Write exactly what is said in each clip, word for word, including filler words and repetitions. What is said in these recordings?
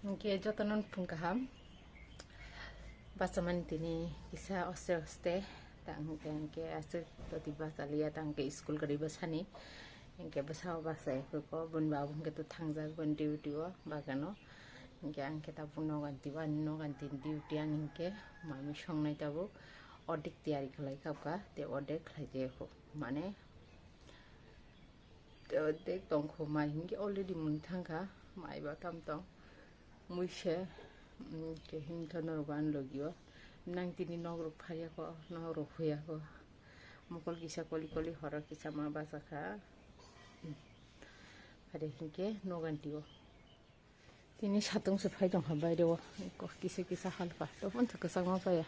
Hwnkhe jotono phung kaham. Bachamani tini kisa oste oste. Ta hwnkhe hwnkhe aswk toti bachaliya, ta hwnkhe school kwrwi bwsani. Hwnkhe bwsao bachai hwnkhe boni baba hwnkhe to thangjak boni duty o bagano. Hwnkhe ang khe tabuk noganti o, ani noganti duty ani hwnkhe mami songnai tabuk. Ordek tiyari khlai kha bwkha, tei ordek khlai jaya kho. Mane, tei ordek tongkho mai hinkhe already mwnwi thangkha, mai ba tam tong. Muise, mm, khe himtha norok ani logio. Nang tini nokrok phaiya kho, nokrok huya kho. Mokol kisa koli koli horo kisa ma bachakha. Are hinkhe noganti o. Tini satung se phai tongkha baire o. Kisa kisa halka. Tobon to kwchangma phaiya.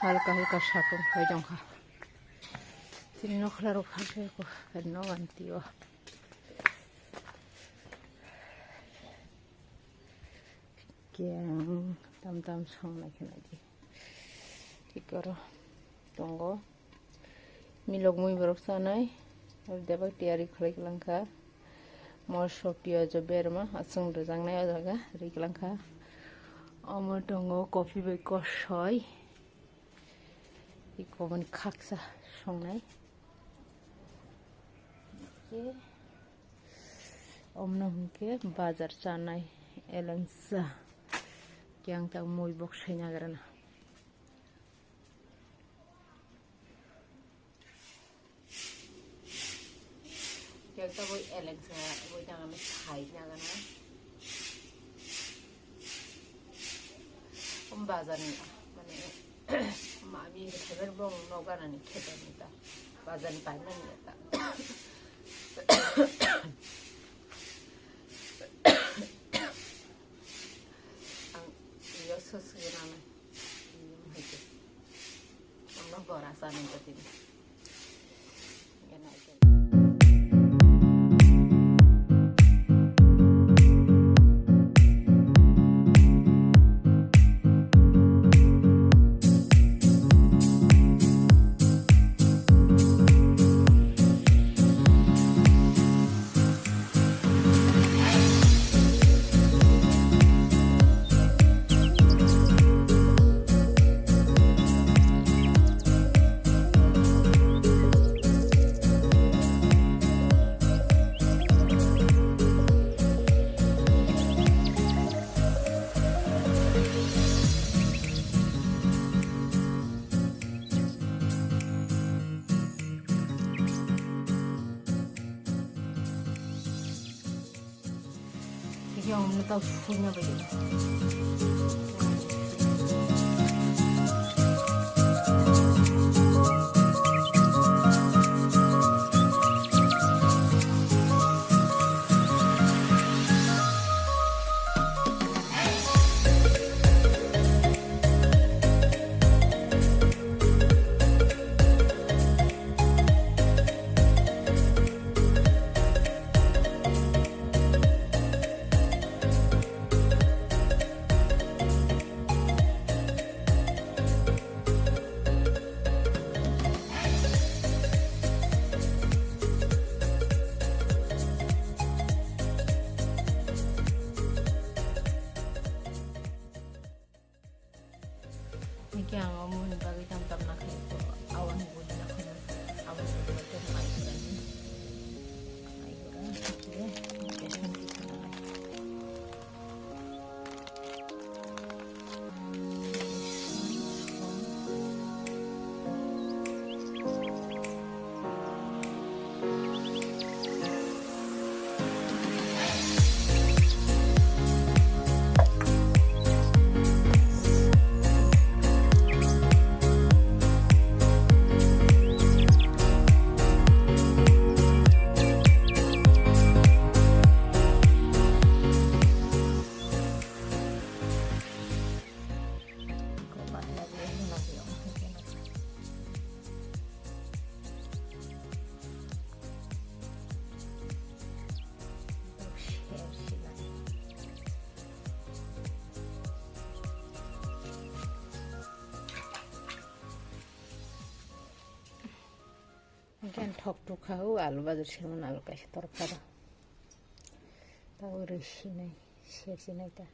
Halka halka satung phai tongkha. Tini nokhla rok phai kho. Noganti o. Kiyang tam tam song nai khe nai di. Thik oro tongo. Milok mui borok chanai. Debak tiyari khlai kwlangkha. Moso piyaj berma aswng rwjaknai o jaga rwi kwlangkha. Omo tongo coffee bai kosoi. Iko mani khaksa songnai. Omno hwnkhe bazar chanai elengsa. Kiyang ta mui bok sai nagrana. Kiyang ta boi elengsa boi tangani sai nagrana. Om bazar ni mane mami khaibar bong no ganani khedani ta bazar ni paimani ta. Ang iyo susu nana. Iyo hake. Ang no bora sa nang katini. Hingke ang omo ni bagwi tam tam na khaiko, aboni bujina kheno, aboni bujina kheno mai khorani. Mai khora, hingke, hingke santi khana lai. Hingke ang thok tukha o alu bazar sirmani alu kaisa torkha rw. Tabuk rw sinai. Sesi naita.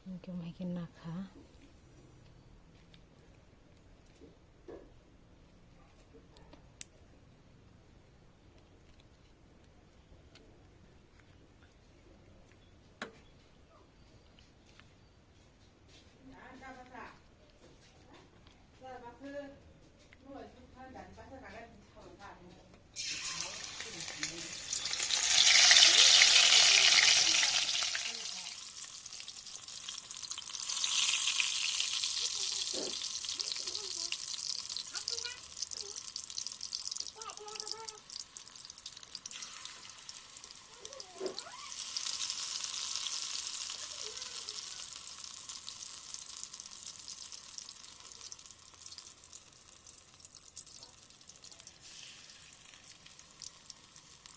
Hingke mai khe nakha.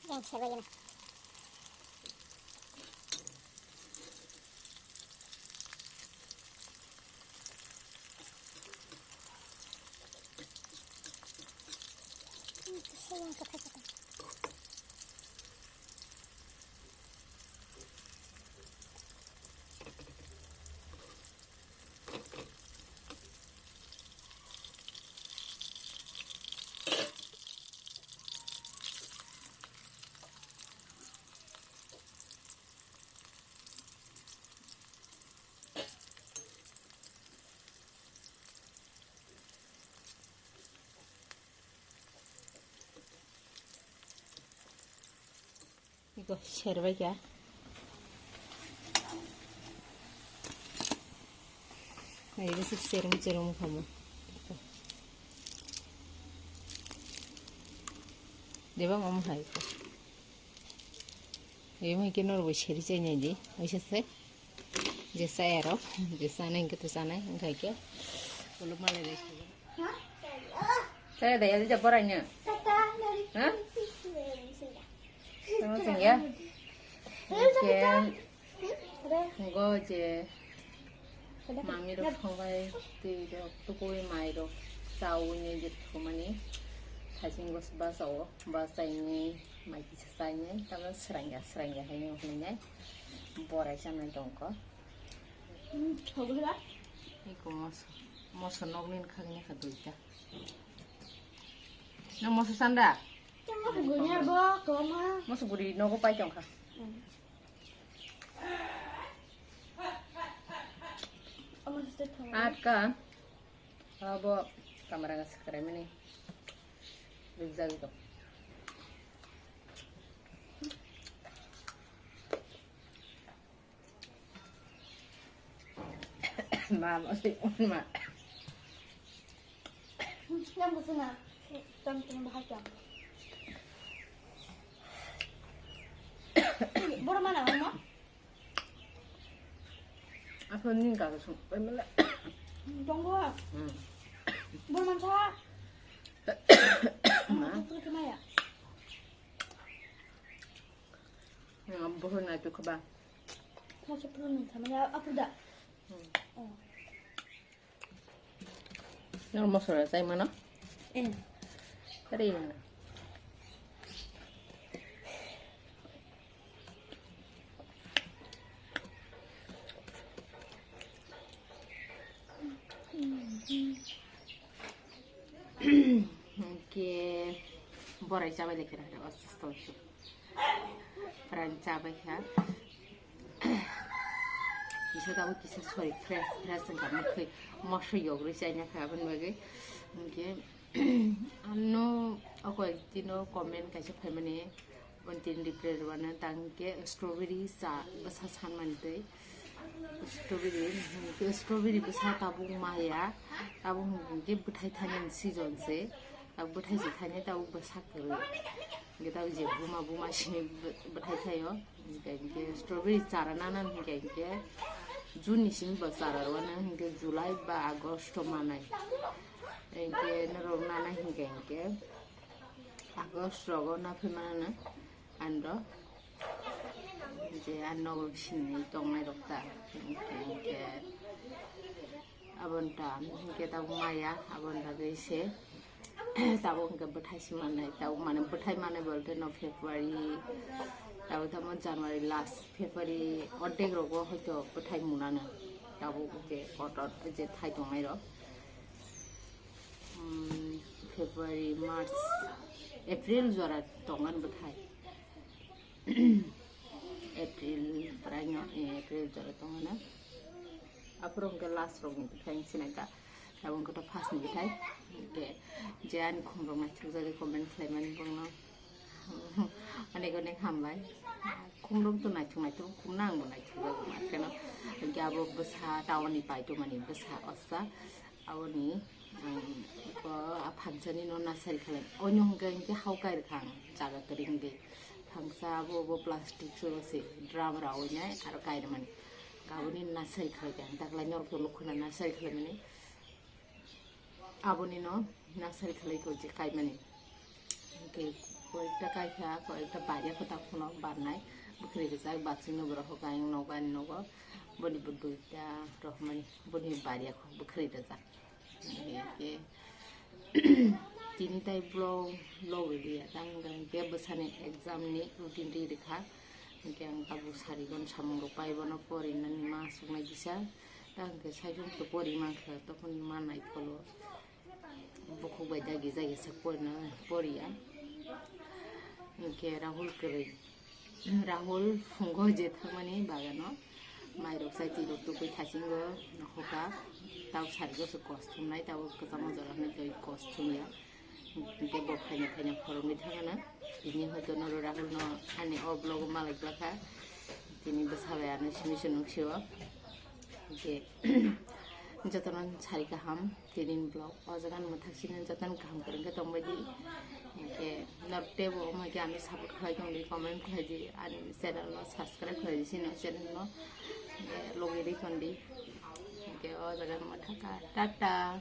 Yang saya bagi na. Iko serbai kha. Ai, bisi serum serum khamu. Deba ngam hai ko. Imo ke nor bo seri chai nai di. Oisa se. Jesa ero. Jesa nai ke tu sana. Engkai ke. Uluk malai dai. Saya dai, ada jabar aja. Hah? Sama sing ya? Oke. Go je. Mami rok thongbai, twi rok, tukui mai rok, chaui ni je thumani. Thasing gos ba sao, ba saini, mai kisa saini, tamo srangya, srangya hai ni hwnwi nai. Borai chanai tongkho. Iko moso, moso nokni khagini kha duita. Nang moso sanda? Moso guri nogo pai tongkha. Atka. Abo kamera ga sikare mani. Rijak to. Ma, ma, si, ma. Yang gusto na. Tam, tam, bahas yang. Boro mana, ma? Apa ni ka sung, pemela. Tunggu. Hmm. Boro mansa. Ma. Itu kemana ya? Yang bohong na tu keba. Masa perlu nih sama ya, apa dah? Hmm. Oh. Yang masala saya mana? Eh. Kari mana? Hingke borai chabai lekhe na hwnkhe, o, sastok. Pran chabai kha. Kisa tabuk kisa sori fresh fresh wngkha, mwkhwi moso yogrwi chaina kha aboni bagwi. Hingke ano o koyek dino comment kaisa phaimani, ontini reply rwano tangke strawberry cha bwsa sanmani twi. Strawberry, hingke strawberry bwsa tabuk maya, tabuk hingke bwthai thainani season se. Tabuk bwthai se thainai, tabuk bwsa kwrwi. Hingke tabuk je buma buma simi bw-, bwthai thaio. Hingke, hingke strawberry chara nana hingke, hingke June ni simi bo chara rwano hingke July ba August o manai. Hingke norok nana hingke, hingke August rogo naphai manana ando. Je a nogo sini tongnai rok ta. Hingke, hingke Aboni ta, hingke tabuk maya, aboni bagwi se tabuk hingke bwthai se mannai, tabuk mane bwthai mannai bolte no February, Tabuk tamo January last, February ordek rogo hoito bwthai munano. Tabuk je order je thai tongnai rok. Hmm, February, March, April jora tongan bwthai. April, praino, eh, April jora tongana. Aphuru hwnkhe last rokni bwthai wng sinai ta. Tabuk hwnkhe to first ni bwthai. Hwnkhe je ani khumrok naithokjagwi comment khlaimani bongno onek onek hambai. Khumrok to naithok naithok khumna, angbo naithokjago ma kheno. Hwnkhe abo bwsa town ni paitomani bwsa osa. Aboni ang ko a phansani no nasari khalai. Onyo hwnkhe hwnkhe hao kai rwkha ang jaga kwrwi wngwi. Phangsa abo bo plastic so se drum rawi nai aro kai rwmani. Aboni nasari khalai khe ang taklai norok to nukhuna nasari khalai mani. Aboni no nasari khalai ko je kai mani. Hwnkhe koyekta kai kha, koyekta baria kho ta phuno barnai. Bwkhwrwi rijak bachwino borok hwkha ang nogo ani nogo. Boni bo duita rohormani, boni baria kho bwkhwrwi rijak. Hwnkhe tini tai vlog, vlog rwliya. Tamo hwnkhe bwsani exam ni routine ri rwkha. Hwnkhe ang tabuk sarigon samung rok pai bono porinani ma suknai kisa. Ta hwnkhe saichung to pori mankha, tokon ma naikholo. Bukhuk bai dagi dagi sak porina, poriya. Hwnkhe Rahul kwrwi. Rahul phungo je thangmani bagano mairok sai twi rok tubui thasingo nokhoka. Tau sarigo se kos thumnai, tabo kwchangma jora hwnwi twi kos thumya. Hwnkhe bo phaina phaina khoroknwi thangana. Tini hoito noro Rahul no ani o vlog o malai glakha. Tini bwsa bai ano simi se nuksio. Hwnkhe jotono sari kaham. Tinin vlog o jaga no mwthak sini jotono kaham kwrwng khe tongbai di. Hwnkhe norok teibo omo hai khe ano support khlai tong di, comment khlai di, ani channel no subscribe khlai di, sini channel no hwnkhe logi ri ton di. Hwnkhe o jaga no mwthak kha. Tata.